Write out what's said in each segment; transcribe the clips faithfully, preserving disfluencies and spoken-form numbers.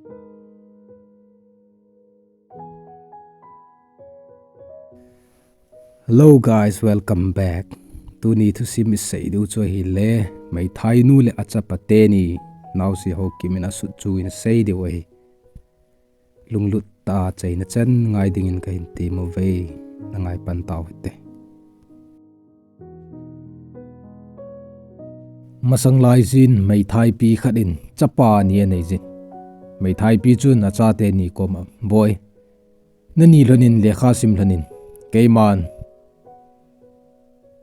Hello guys, welcome back. Tuni thusim isei diu chu ahile, meithainu le achapa teni naosen Haokip in asut chu isei diu ahi. Lunglut tah a achaina chan ngai dingin kahin temuve, na ngai pan tau hite. Masang lai jin meithaipi khat in chapa ni anei jin. Meithaipi chun achate ni koma, "Boi, nani lhonin lekha sim lhonin, keiman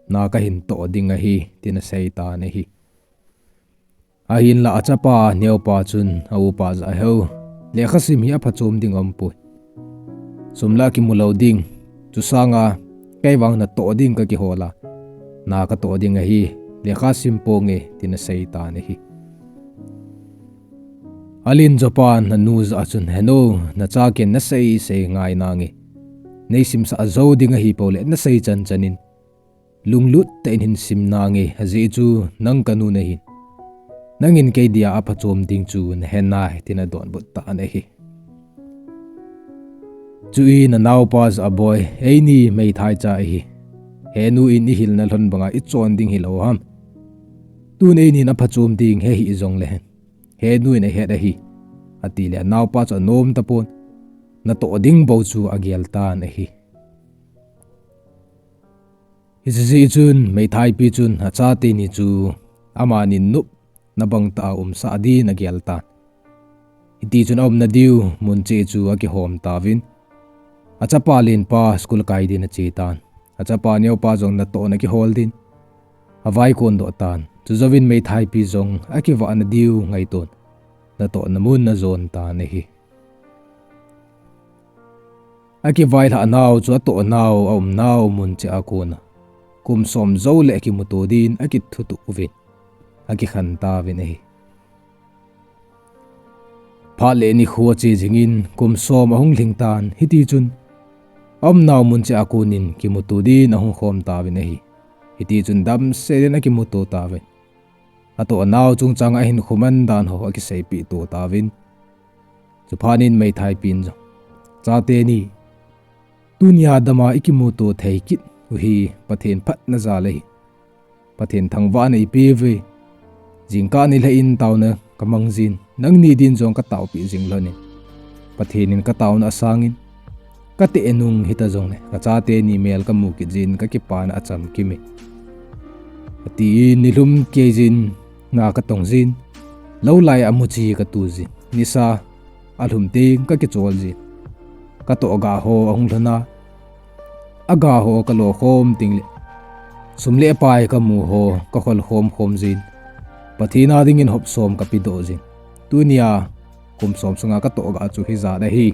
na kahin toh ding ahi," tin asei tan ahi. Ahinlah achapa neopa chun aupa jah a, "Heo, lekha sim hi aphachom ding aumpoi. Sum la kimu lou ding, chu sanga kei vang natoh ding kakihol a, na katoh ding ahi, lekha sim ponge," tin asei tan ahi. Alen jopan anu jah a chun, "Henu, nachaten nasei sei ngai nange. Nei simsah jou ding ahi poule nasei chan chanin, lunglut tah in hin sim nange, ajeh chu nang kanu nahin, nangin kei dia aphachom ding chu nahe nai," tin adonbut tan ahi. Chuin anaopa jah a, "Boi, eini meithai cha ihi. Henu in ihilna lhon banga ichon ding hilou ham? Tun einin aphachom ding he hih jongle hen, henu in ahet ahi," atile anaopa chu anom tapon, natoh ding bou chu agel tan ahi. Hiche jeh chun meithaipi chun achate ni chu amani nopna bang tah a umsah din agel tan. Hiti chun aumna diu mun cheh chu akihom tauvin, achapa lenpa school kai din ache tan. Achapa neopa jong natohna kihol din avaikon doh tan. Chujouvin meithaipi jong akivahna diu ngaiton, natohna mun ajon tan ahi. Akivailhah nau chu atoh nau, aum nau mun cheh a kona kum som jou le akimuto din akithutup uvin, akikhen tauvin ahi. Phat le nikho ache jingin kum som ahung lhing tan, hiti chun aum nau mun cheh a konin kimuto din ahung khom tauvin ahi. Hiti chun damsel in akimuto tauvin, atoh nau chungchang a ahinkho man dan ho akiseipeh to tauvin, chuphat in meithaipin jong, "Chate ni, tunia dama ikimuto thei kit u hi Pathen phatna jal ahi. Pathen thangvahna eipeuve. Jingkah nilhah in taona kamang jin, nangni din jong kataopeh jing lhonin, Pathen in kataona asangin, kateh nung hita jongle kachate ni mel kamu kit jin, kakipana achamkime," atin, nilhum kei jin na katong jin, lou lai a muchi katu jin, nisa alhum teng kakichol jin, katoh ga ho ahung lhona, aga ho kalo khom tengle sum le pai kamu ho kakhol khom khom jin, Pathen a dingin hop som kapedoh jin. Tunia kum som sunga katoh ga chu hijat ahi.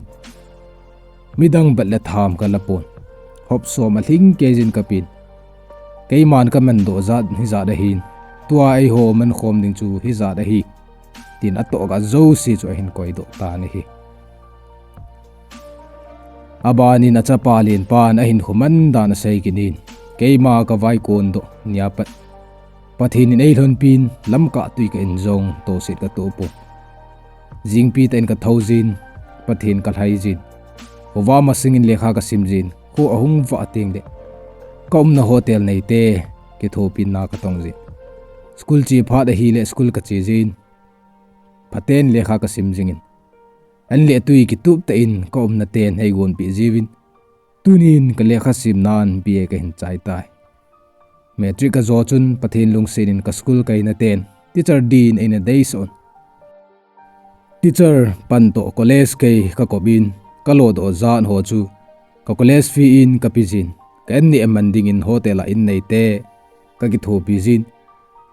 Midang bet le tham kalapon, hop som alhing kei jin kapen, keiman kamandoh jat hijat ahin, tua eiho mankhom ding chu hijat ahi, tin atoh ga jouse chu ahin koidoh tan ahi. Abanin achapa lenpan ahinkho man dan asei kit in, keima kavaikondoh nia pat Pathen in eilhonpin, lamkah twi ka in jong toset katoh pon, jingpi tah in kathou jin, Pathen kalhai jin, khovah masangin lekha kasim jin, kho ahung vah tengle kaumna hostel neite kithopina katong jin, school che phat ahile school kache jin, phaten lekha kasim jingin, an le twi kitup tah in kaumna ten eigonpeh jiuvin, tunin kalekha simnan B A kahin chai tai. Matric kajo chun Pathen lungset in ka school kaina ten teacher din eina deisah un, teacher pan toh college kei kakop in, kalodoh jat ho chu ka college fee in kapejin, ka anneh man dingin hostel a in neite kakithopi jin,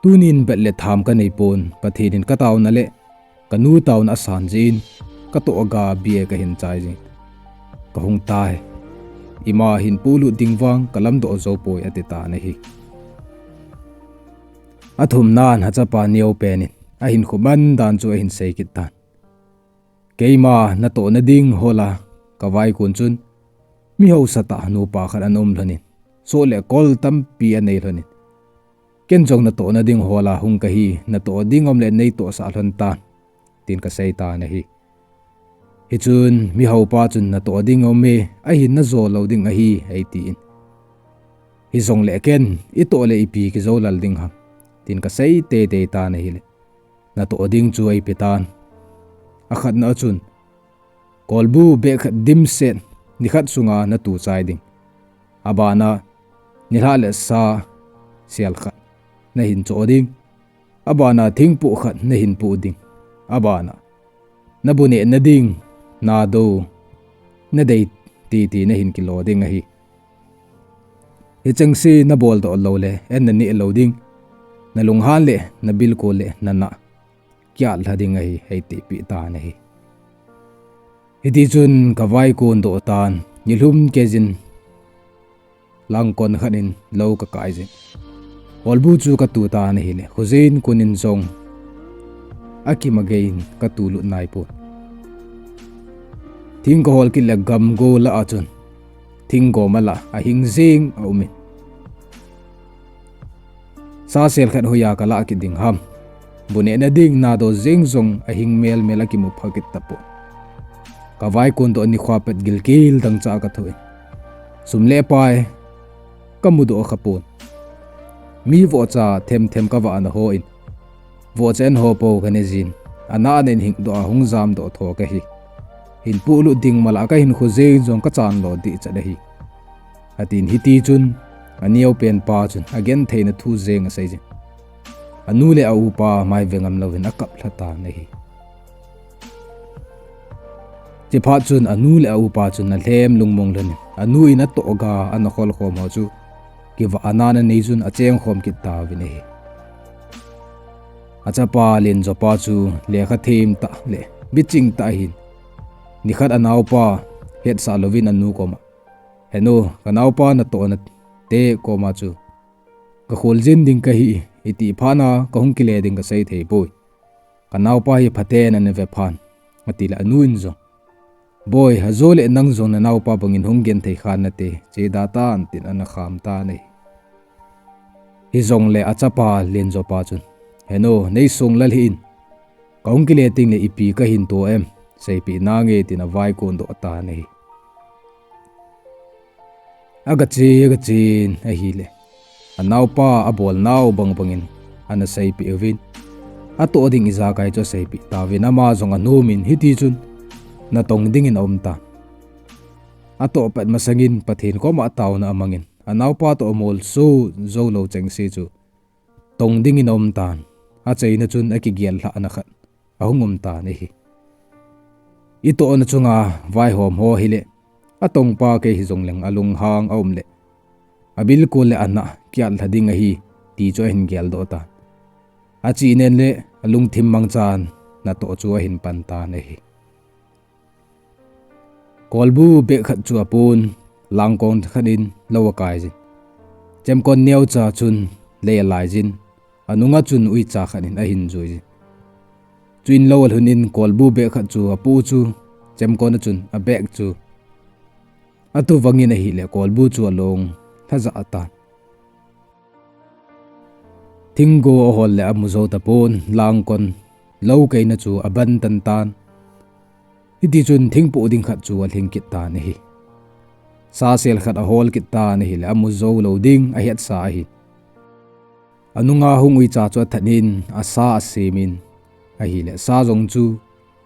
tunin bet le tham kaneipon, Pathen in kataona le kanu taona asan jeh in, katoh aga B A kahin chai jin, kahung tai. Ima hin polut ding vang kalamdoh joupoi, atitan ahi. Athumnan achapa neopen in ahinkho man dan chu ahin sei kit tan. Keima natohna ding hola kavaikon chun, mi haosatah nupa khat ana um lhonin, soh le kol tampi anei lhonin, ken jong natohna ding hola hung kahi, natoh ding aumle neitohsah lhon tan, tin kaseitan ahi. Hichun mihaopa chun, "Natoh ding aume, ahin najo lou ding ahi," eitin. Hijongle ken, "Itoh le ipi kijo lal ding ham?" tin kasei teitei tan ahile, natoh ding chu eipe tan. Akhatna a chun, kolbu bag khat dimset nikhat sunga natu chai ding. Abana, nilhah le sa sel khat nahin cho ding. Abana, thingpoh khat nahin poh ding. Abana, nabu nehna ding nado nadei titi nahin kilo ding ahi. Hichengse nabol doh lou le, en naneh lou ding. Nalunghan le nabilkol le nanah kiat lha ding ahi, eiti peh tan ahi. Hitichun kavaikon doh tan, nilhum keiyin langkon khat in lou kakai jin. Kolbu chu katu tan ahile, khojin konin jong akima geiyin katu lut naipon. Thing kahol kit le gamgo lah a chun, thing gom a lah a hing jing aumin. Sa sel khat hoiya kalah kit ding ham? Bu nehna ding nado jeng jong ahing melmel a kimu pha kit tapon. Kavaikon doh nikho pet gilkel dangchah a kathoh in, sum le pai kamudoh khapon. Mi vohcha themthem kavahna hon, vohcha en ho po kanei jin, anah nen hingdoh a hung jamdoh tho kahi. Hinpoh lut ding mala kahinkho jeng jong kachan lo dehchet ahi, atin. Hitichun aneopenpa chun agentheina thu jeng asei jin. Anu le aupa mai ve ngam louvin akap lha tan ahi. Chuphat chun anu le aupa chun alhem lungmong lhonin, anu in atoh ga ana kholkhom ho chu kivahna anei chun achengkhom kit tauvin ahi. Achapa Lenjopa chu lekha themtah le bichingtah ahin, nikhat anaopa hetsah louvin anu koma, "Henu, kanaopa natohna te koma chu kakholjin ding kahi, iti phatna kahung kile ding kasei theipoi. Kanaopa hi phaten ana ve phan," atile anu in jong, "Boi, ajole nang jong nanaopa bangin hung genthei khan nate, cheda tan," tin ana kham tan ahi. Hijongle achapa Lenjopa chun, "Henu, neisong lal hih in, kahung kile tengle ipi kahin to em, seipeh nange," tin avaikon doh tan ahi. Agache, agachen ahile, anaopa abolnau bangbangin ana seipeh uvin, atoh ding ijakai chu aseipeh tauvin, ama jong anomin, hitichun natong dingin aum tan. Atoh pet masangin Pathen koma taona amangin, anaopa toh amolso joulou chengse chu tong dingin aum tan. Achaina chun akigel lhahna khat ahung um tan ahi. Itohna chunga vaihom ho hile, atongpa kei hijongleng alunghang aum le, abilkol le anah kiat lha ding ahi, ti chu ahin geldoh tan. Achih nen le alungthim mangchan natoh chu ahin pan tan ahi. Kolbu bag khat chu apon, langkon khat in lou akai jin. Chemkon neocha chun lei alai jin, anunga chun uicha khat in ahin jui jin. Chuin lou alhun in kolbu bag khat chu apoh chu, chemkon a chun abag chu atuvangin ahile kolbu chu along lhajah tan. Thinggo ahol le amu jou tapon, langkon lou kaina chu aban tan tan. Hitichun thingpoh ding khat chu alhing kit tan ahi. Sa sel khat ahol kit tan ahile amu joulou ding ahetsa ahi. Anunga hung uicha chu athat in asa asemin ahile sa jong chu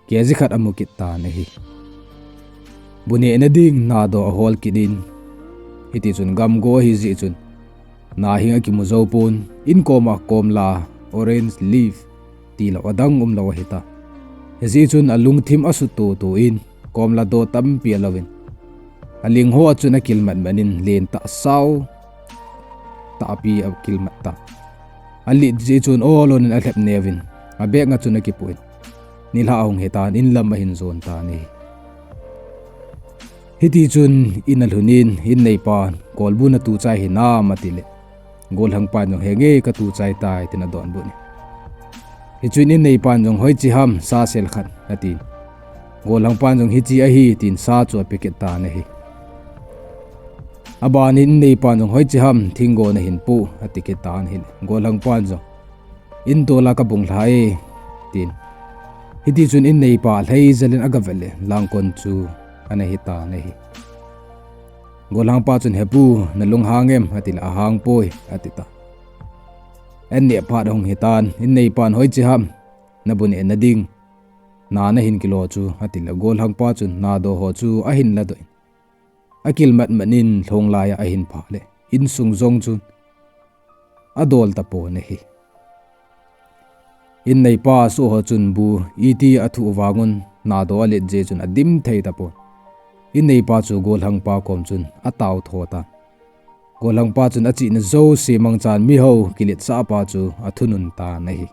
kg khat amu kit tan ahi. Bu nehna ding nado ahol kit in, hitichun gamgo ahijeh chun nahing akimu joupon, in koma komla, orange leaf tilou adang umlou ahitan. Hijeh chun alungthim asut tutu in, komla do tampi alouvin, alingho a chun akilmat mat in lentah sao tahpi akilmat tan. Alet jeh chun ol ol in alhep neuvin, abag a chun akipoh in, nilhah ahung hitan, inlam ahin jon tan ahi. Hitichun in alhun in, in neipan, kolbu natu chai hinam atile, gollhangpan jong, henge katu chai tai, tin adonbut in. Hichun in neipan jong, hoiche ham, sa sel khat, atin. Gollhangpan jong, hiche ahi, tin sa chu ape kit tan ahi. Abanin in neipan jong, hoiche ham, thinggo nahin poh, ati kit tan ahile, gollhangpan jong, in tola kabung lha e, tin. Hitichun inneipa lhaijalin agavet le langkon chu ana hitan ahi. Golhangpa chun, "Hepu, nalunghang em?" atileh, "Ahangpoi," atita. An neh phat ahung hitan, inneipan, "Hoiche ham nabu nehna ding na nahin kilo chu?" atileh, golhangpa chun nado ho chu ahin ladoh in, akilmat mat in lhonglai a ahin phah le insung jong chun adol tapon ahi. Inneipa soh ho chun bu iti athuh vangun nado alet jeh chun adim thei tapon. Inneipa chu golhangpa kom chun atao tho tan. Golhangpa chun achihna jouse mangchan mihao kiletsahpa chu athunun tan ahi.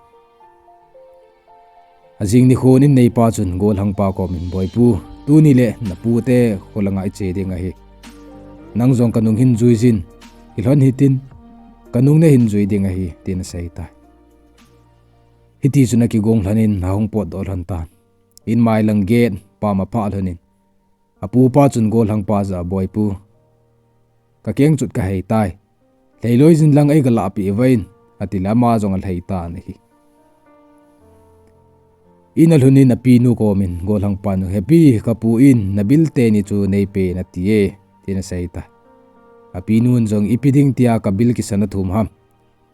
Ajing nikhon inneipa chun golhangpa komin, "Boipu, tuni le napute kholanga iche ding ahi. Nang jong kanung hin juijin, kilhon hitin, kanung nahin jui ding ahi," tin aseitai. Hitichun akigong lhonin ahung potdoh lhon tan. Inmai lang gate pam aphah lhonin, apupa chun golhangpa jah a, "Boipu, kakengchut kaheitai. Lheiloi jin lang eigalahpeh uvin," atile ama jong alhai tan ahi. In alhunin apinu komin golhangpan, "Hepi, kapu in nabil teni chu neipen atie," tin aseitai. Apinun jong, "Ipi ding tia kabil kisan athum ham?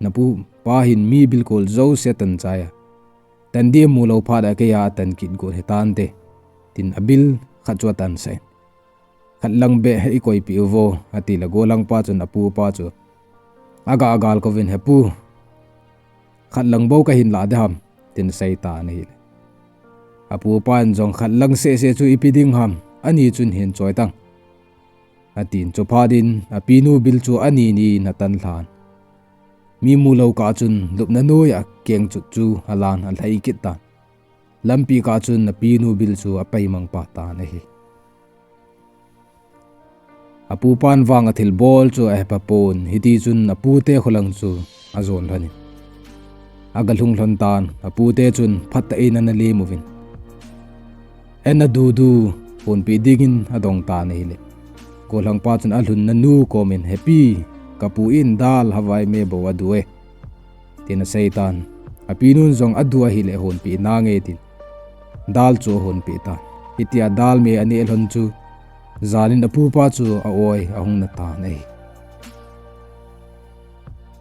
Napupa hin mi bilkol jouse atanchai a, tan ding amulou phat a keiya atan kit got hitante," tin abil khat chu atansah in, "Khat lang beh ikoipeh uvo," atile golhangpa chun apupa chu aga agalkouvin, "Hepu, khat lang bou kahin lah ding ham?" tin aseitan ahile, apupan jong, "Khat lang sehseh chu ipi ding ham, ani chun hin choitang," atin. Chuphat in apinu bil chu ani ni in atan lhan. Mi mulou kah chun lupna noiya kengchut chu alan alhai kit tan. Lampi kah chun apinu bil chu apaimang pah tan ahi. Apupan vang athilbol chu ahepha pon, hitichun apute kholang chu ajon lhonin, agalhung lhon tan. Apute chun phatah in ana lemuvin, ana dudu honpeh dingin adong tan ahile, golhangpa chun alhunna nu komin, "Hepi, kapu in dal havai me bou adu e," tin aseitan. Apinun jong, "Adu ahile honpeh nange," tin dal chu ahonpeh tan. Hitia dal me aneh lhon chu, jan in apupa chu a-oi ahung nat tan ahi.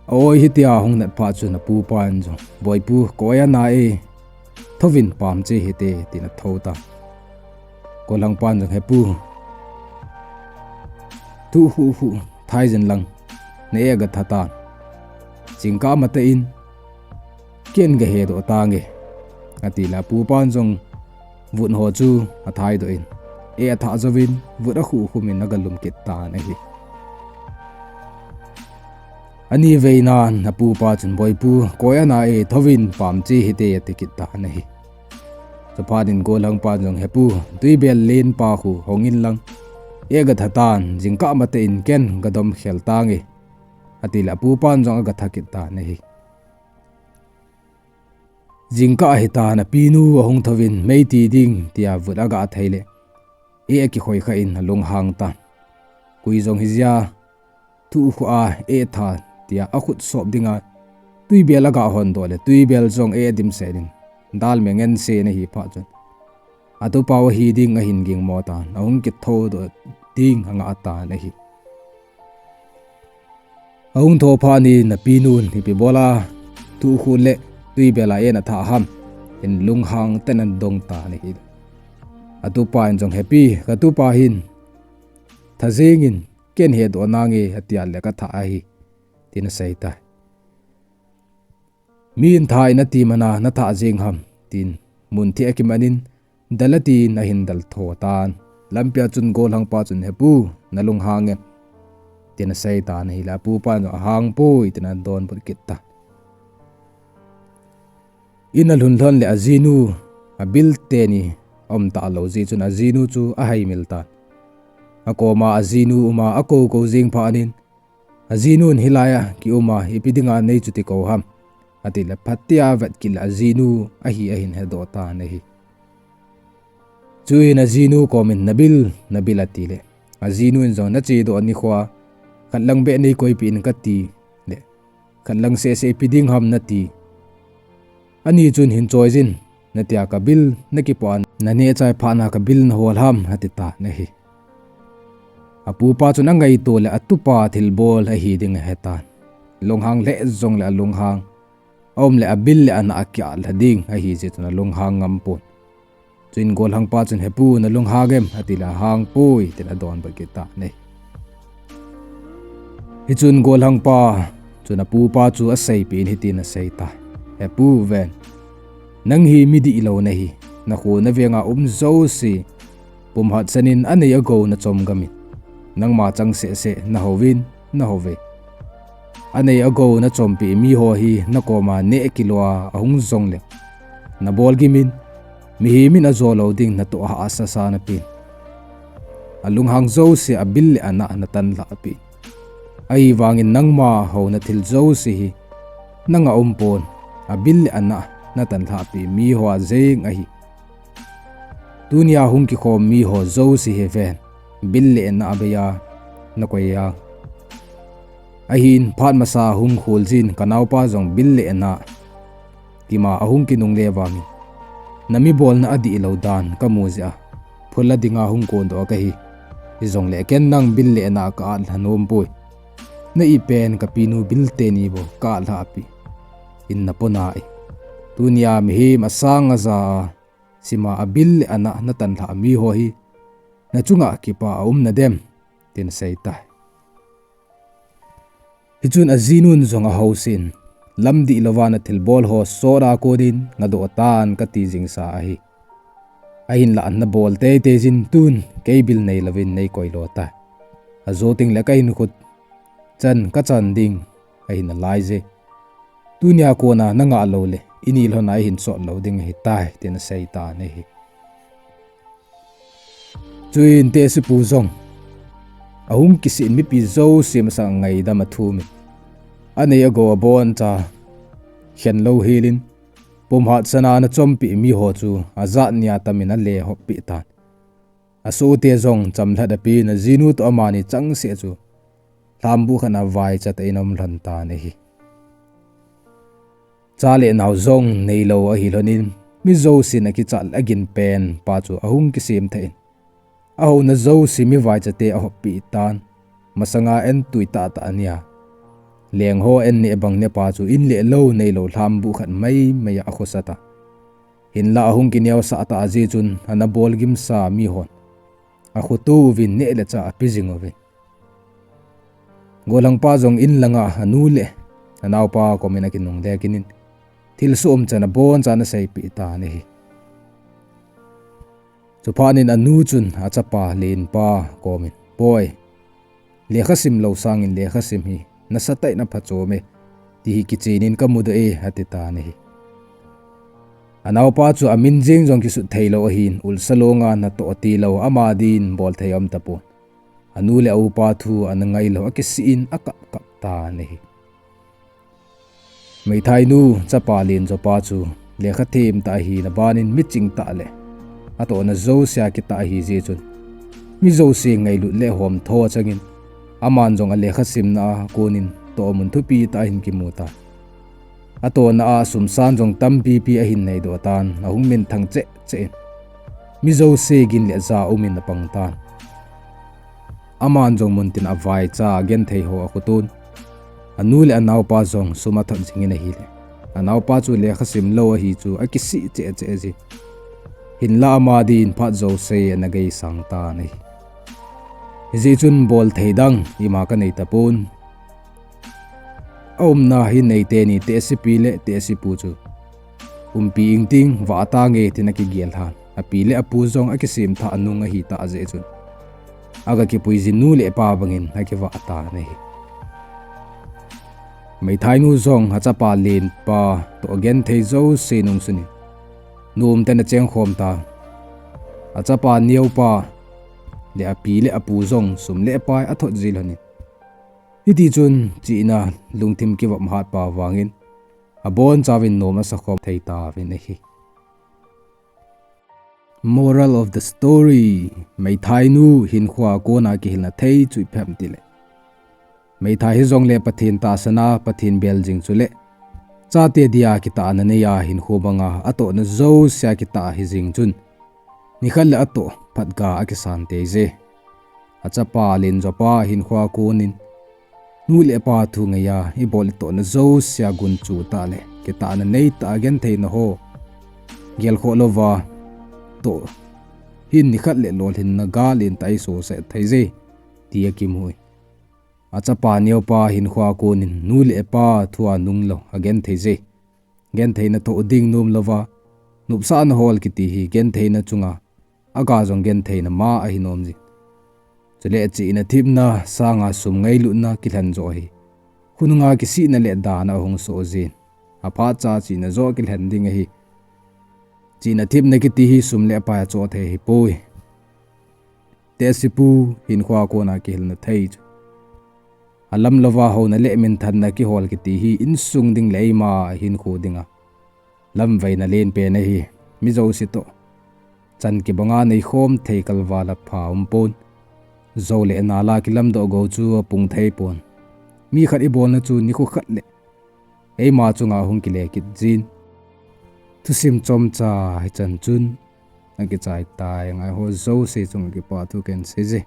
A-oi hitia ahung nat phat chun apupan jong, "Boipu, ka-oi ana e, thouvin pamche hite," tin athou tan. Golhangpan jong, "Hepu, thuh khuh khuh thaijin lang, na-eh agatha tan. Jingkah matah in ken gahedoh tange," atile apupan jong vut ho chu athaidoh in, eh athah jouvin vut akhuh khumin agalum kit tan ahi. Ani veinan apupa chun, "Boipu, ka-oi ana e, thouvin pamche hite," ati kit tan ahi. Chuphat in golhangpan jong, "Hepu, tuibel lenpa khu hongin lang, eh agatha tan, jingkah matah in ken gadom khel tange," atile apupan jong agatha kit tan ahi. Jingkah ahitan, apinu ahung thouvin meiti ding tia vut agathei le, eh akikhoi khan alunghang tan. Koi jong hijeh a thuh khuh a eh tha tia akhut sop dinga tuibel agahondoh le, tuibel jong eh adimset in, dal me ngensen ahi phat chun, atupau ahi ding ahin gingmo tan, ahung kithoudoh ding angah tan ahi. Ahung thou phat in apinun, "Ipi bola thuh khuh le tuibel a eh nathah ham?" tin lunghang tah in adong tan ahi. Atupan jong, "Hepi, katupa hin tha jengin ken hedoh nange, atia le kathah ahi," tin aseitai. "Min tha in ati mana nathah jeng ham?" tin mun theh akimanin, "Del," atin ahin del tho tan. Lampia chun golhangpa chun, "Hepu, nalunghang em?" tin aseitan ahile, apupan jong, "Ahangpoi," tin adonbut kit tan. In alhun lhon le ajinu, abil teni aum talou jeh chun ajinu chu ahaimil tan. Akoma ajinu uma akoukou jeng phat in, ajinun, "Hilai a kiuma ipi dinga neichuti kou ham?" atile, phatea avet kit le ajinu ahi ahin hedoh tan ahi. Chuin ajinu komin, "Nabil, nabil," atile, ajinun jong, "Nachedoh nikhoa khat lang beh neikoipeh in kati le, khat lang sehseh ipi ding ham nati. Ani chun hin choijin, natia ka bil nakipoh a, naneh chai phat na ka bil nahol ham, ati tan ahi. Apupa chun angaito le atupa thilbol ahi ding ahetan. Lunghang lheh jongle alunghang aum le abil le anah akiat lha ding ahi jeh chun alunghang ngam pon. Chuin golhangpa chun, "Hepu, nalunghang em?" ati le, "Hang poi," tin adonbut kit tan ahi. Hichun golhangpa chun apupa chu aseipeh in hitin asei tai, "Hepu ven, nang hi mi dihlou nahi, nakho navenga um jouse pumhat sanin anei agou nachom gamin, nangma chang seh seh nahouvin, nahouve. Anei agou nachompeh miho hi nakoma neh kilou a ahung jongle, nabol gimin, mihem in ajo lou ding natoh hahsa sa napin. Alunghang jouse abil le anah natan lhahpeh. Ahivangin nangma houna thil jouse hi nanga um pon, abil le anah natan lhahpeh miho a jeng ahi. Tunia hung kikhom miho jouse hi ven, bil le anah beiya nakoi a. Ahin phat masa hung kholjin kanaopa jong bil le anah kima ahung kinungle vangin, nami bolna adihlou dan kamu jeh a, phula dinga hung kondoh kahi. Hijongle ken nang bil le anah ka-at lha nom poi. Na-ipin kapinu bil teni bou ka-at lhahpeh in napona e. Tunia mihem asang aja a sima abil le anah natan lhah miho hi nachunga kipa aum nadem?" tin asei tai. Hichun ajinun jong ahousen, "Lam dihlouva nathilbol ho sot a konin ngadoh tan kati jingsa ahi. Ahinlah nabol teitei jin tun kei bil neilouvin neikoi lo tai. Ajo tengle kahinkho chan kachan ding ahi nalaije. Tunia kona nangah loule ini lhona ihin sot lou ding ahitai," tin asei tan ahi. Chuin tehsepu jong ahung kisih in mipi jouse masanga ngaidam athumin, anei agou aboncha khenlou helin, pumhat sana ana chompeh miho chu ajat nia tamin alehop peh tan. Asohte jong chamlhat apen, ajinu toh amani changseh chu lhambuh khat a vaicha tah in aum lhon tan ahi. Cha le nao jong neilou ahi lhonin, mi jousen akichat le aginpen pa chu ahung kisem thah in, ahouna jouse mi vaichate ahoppeh tan. Masanga entui tahtah ania lengho enneh bang nepa chu in le lou neilou lhambuh khat maimai a akhosa tan. Hinlah ahung kineosah tah jeh chun ana bolgimsa mihon akhoto uvin neh le chah ape jing uvin, golhangpa jong in langa anu le anaopa komin akinungle kit in, thilsoh umchan abonchan aseipeh tan ahi. Chuphat in anu chun achapa lenpa komin, "Boi, lekha simlou sangin lekha sim hi nasatah in aphachom e, ti hi kichen in kamudoh e," ati tan ahi. Anaopa chu amin jeng jong kisut theilou ahin, ulsa longa natoh tilou ama din bolthei aumtapon, anu le aupa thu ana ngailou akisih in akapkap tan ahi. Meithainu chapa lenjopa chu lekha themtah ahina banin miching tah le atohna jousea kitah ahi jeh chun, mi jouse ngailut le homtho achangin, aman jong alekha simna a konin tohmun thupi tah ahin kimu tan. Atohna a sumsan jong tampipi ahin neidoh tan, ahung minthang cheh cheh in, mi jouse gin le ja umin apang tan. Aman jong muntin avaicha agenthei ho akhoton, anu le anaopa jong sum athot jingin ahile, anaopa chu lekha simlou ahi chu akisih cheh cheh jin, hinlah ama din phat jouse ana geisang tan ahi. Hijeh chun bolthei dang ima kanei tapon, aumna hi neiteni tehsepi le tehsepu chu umpi ingting vah tange tin akigel lhan, api le apu jong akisem thah nung ahitah jeh chun, aga kipui jin nu le pa bangin akivah tan ahi. Meithainu jong achapa lenpa toh agenthei jouse nungsun in, nomtah in achengkhom tan, achapa neopa le api le apu jong sum le pai athot jilhon in, hitichun chihna lungthim kivop hatpa vangin abonchauvin nom asakhom thei tauvin ahi. Moral of the story: Meithainu hinkhoa kona kihilna thei chu ipi ham tile, meithai hijongle Pathen tahsana, Pathen bel jing chule Chate dia kitahna neiya hinkho banga atohna jousea kitah hijing chun, nikhat le atoh phatga akisan teije. Achapa lenjopa hinkhoa konin, nu le pa thu ngeiya ibol itohna jousea gunchu tah le kitahna neitah a gentheina ho gelkhoh louva toh hin nikhat le lolhinna gal intah a isosah theije, ti akimu e. Achapa neopa hinkhoa konin nu le pa thua nunglou agentheije. Gentheina thoh ding nomlouva, nopsahna hol kiti hi gentheina chunga aga jong gentheina ma ahi nomjin. Chule chihna thepna sanga sum ngailutna kilhen joh ahi. Khonunga kisihna le dana ahung sohjin. Aphatcha chihna joh kilhen ding ahi. Chihna thepna kiti hi sum le pai achoh thei ahipoi. Tehsepu hinkhoa kona kihilna thei chu, alamlouva houna le minthanna kihol kiti hi insung ding le eima hinkho dinga lamvaina lenpen ahi. Mi jouse toh chan kibanga neikhom thei kalval a pha umpon. Jou le nala kilamdoh gou chu apung theipon. Mi khat ibolna chu nikho khat le eima chunga ahung kile kit jin. Thusim chomcha hichan chun akichai tai. Ngaiho jouse chunga kipa thu kahin seije.